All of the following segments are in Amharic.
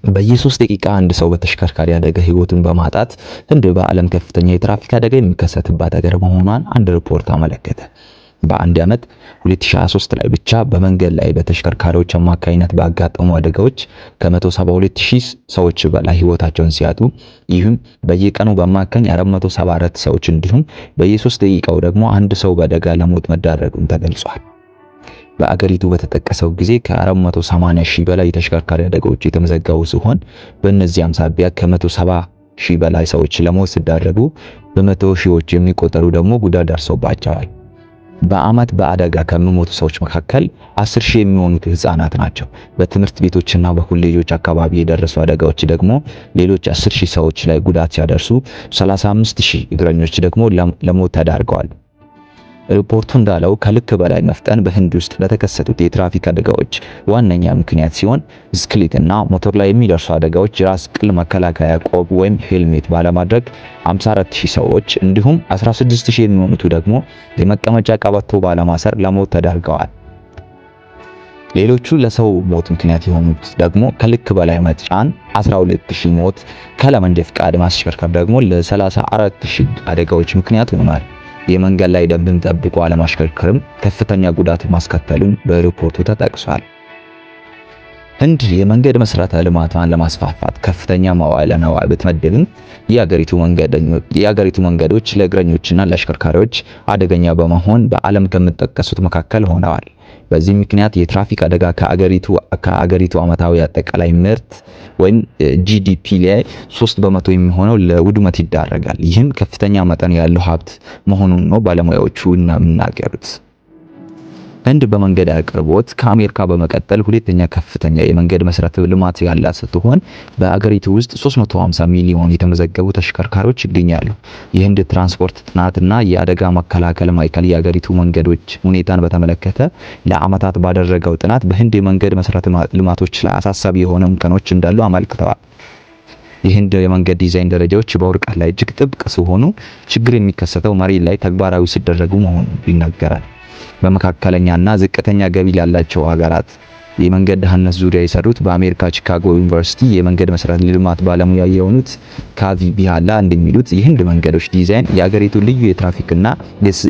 በየሶስት ደቂቃ አንድ ሰው በተሽከርካሪ አደጋ ህይወቱን በማጣት ህንድ በዓለም ከፍተኛ የትራፊክ አደጋ የሚከሰትባት ሀገር መሆኗን አንድ ሪፖርት አመለከተ። በአንድ ዓመት 2023 ላይ ብቻ በመንገድ ላይ በተሽከርካሪዎች አማካኝነት ባጋጠሙ አደጋዎች ከ172,000 ሰዎች በላይ ህይወታቸውን ሲያጡ፣ ይህም በየቀኑ በአማካኝ 474 ሰዎች እንዲሁም በየሶስት ደቂቃው ደግሞ አንድ ሰው በአደጋ ለሞት መዳረጉን ተገልጿል። በአገሪቱ በተጠቀሰው ጊዜ ከ480 ሺህ በላይ የተሽከርካሪ አደጋዎች የተመዘገቡ ሲሆን፣ በእነዚያም ሳቢያ ከ170 ሺህ በላይ ሰዎች ለሞት ሲዳረጉ፣ በመቶ ሺዎች የሚቆጠሩ ደግሞ ጉዳት ደርሶባቸዋል። በአመት በአደጋ ከሚሞቱ ሰዎች መካከል 10 ሺህ የሚሆኑት ህፃናት ናቸው። በትምህርት ቤቶችና በኮሌጆች አካባቢ የደረሱ አደጋዎች ደግሞ ሌሎች 10 ሺህ ሰዎች ላይ ጉዳት ሲያደርሱ፣ 35 ሺህ እግረኞች ደግሞ ለሞት ተዳርገዋል። ሪፖርቱ እንዳለው ከልክ በላይ መፍጠን በህንድ ውስጥ ለተከሰቱት የትራፊክ አደጋዎች ዋነኛ ምክንያት ሲሆን፣ ብስክሌት እና ሞተር ላይ የሚደርሱ አደጋዎች የራስ ቅል መከላከያ ቆብ ወይም ሄልሜት ባለማድረግ 54,000 ሰዎች እንዲሁም 16,000 የሚሆኑት ደግሞ የመቀመጫ ቀበቶ ባለማሰር ለሞት ተዳርገዋል። ሌሎቹ ለሰው ሞት ምክንያት የሆኑት ደግሞ ከልክ በላይ መጫን 12,000 ሞት፣ ካለመንጃ ፍቃድ ማሽከርከር ደግሞ ለ34,000 አደጋዎች ምክንያት ሆኗል። የመንገድ ላይ ደንብን ጠብቆ አለማሽከርከርም ከፍተኛ ጉዳት ማስከተሉን በሪፖርቱ ተጠቅሷል። ህንድ የመንገድ መሰረተ ልማቷን ለማስፋፋት ከፍተኛ መዋዕለ ንዋይ ብትመድብም፣ የአገሪቱ መንገዶች ለእግረኞችና ለአሽከርካሪዎች አደገኛ በመሆን በዓለም ከሚጠቀሱት መካከል ሆነዋል። በዚህ ምክንያት የትራፊክ አደጋ ከአገሪቱ ዓመታዊ አጠቃላይ ምርት ወይም GDP ላይ 3% የሚሆነው ለውድመት ይዳረጋል። ይህም ከፍተኛ መጠን ያለው ሀብት መሆኑን ነው ባለሙያዎቹ የሚናገሩት። ህንድ በመንገድ አቅርቦት ከአሜሪካ በመቀጠል ሁለተኛ ከፍተኛ የመንገድ መሰረተ ልማት ያላት ስትሆን፣ በአገሪቱ ውስጥ 350 ሚሊዮን የተመዘገቡ ተሽከርካሪዎች ይገኛሉ። የህንድ ትራንስፖርት ጥናትና የአደጋ መከላከል ማዕከል የአገሪቱ መንገዶች ሁኔታን በተመለከተ ለዓመታት ባደረገው ጥናት በህንድ የመንገድ መሰረተ ልማቶች ላይ አሳሳቢ የሆነ እንከኖች እንዳሉ አመልክተዋል። የህንድ የመንገድ ዲዛይን ደረጃዎች በወረቀት ላይ እጅግ ጥብቅ ሲሆኑ፣ ችግር የሚከሰተው መሬት ላይ ተግባራዊ ሲደረጉ መሆኑ ይነገራል። በመካከለኛና ዝቅተኛ ገቢ ላላቸው ሀገራት የመንገድ ደህንነት ዙሪያ የሰሩት በአሜሪካ ቺካጎ ዩኒቨርሲቲ የመንገድ መሰረተ ልማት ባለሙያ የሆኑት ካቪ ቢሃላ እንደሚሉት፣ የህንድ መንገዶች ዲዛይን የአገሪቱ ልዩ የትራፊክና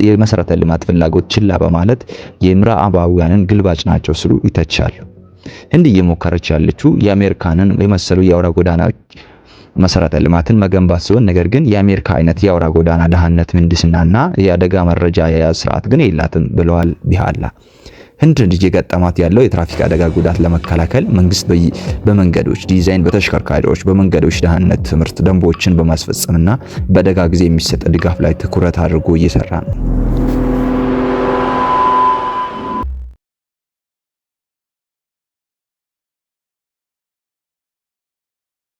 የመሰረተ ልማት ፍላጎት ችላ በማለት የምዕራባውያንን ግልባጭ ናቸው ሲሉ ይተቻሉ። ህንድ እየሞከረች ያለችው የአሜሪካንን የመሰሉ የአውራ ጎዳናዎች መሰረተ ልማትን መገንባት ሲሆን፣ ነገር ግን የአሜሪካ አይነት የአውራ ጎዳና ደህንነት ምህንድስናና የአደጋ መረጃ አያያዝ ስርዓት ግን የላትም ብለዋል ቢሃላ። ህንድ እየገጠማት ያለው የትራፊክ አደጋ ጉዳት ለመከላከል መንግስት በመንገዶች ዲዛይን፣ በተሽከርካሪዎች፣ በመንገዶች ደህንነት ትምህርት፣ ደንቦችን በማስፈጸምና በአደጋ ጊዜ የሚሰጥ ድጋፍ ላይ ትኩረት አድርጎ እየሰራ ነው።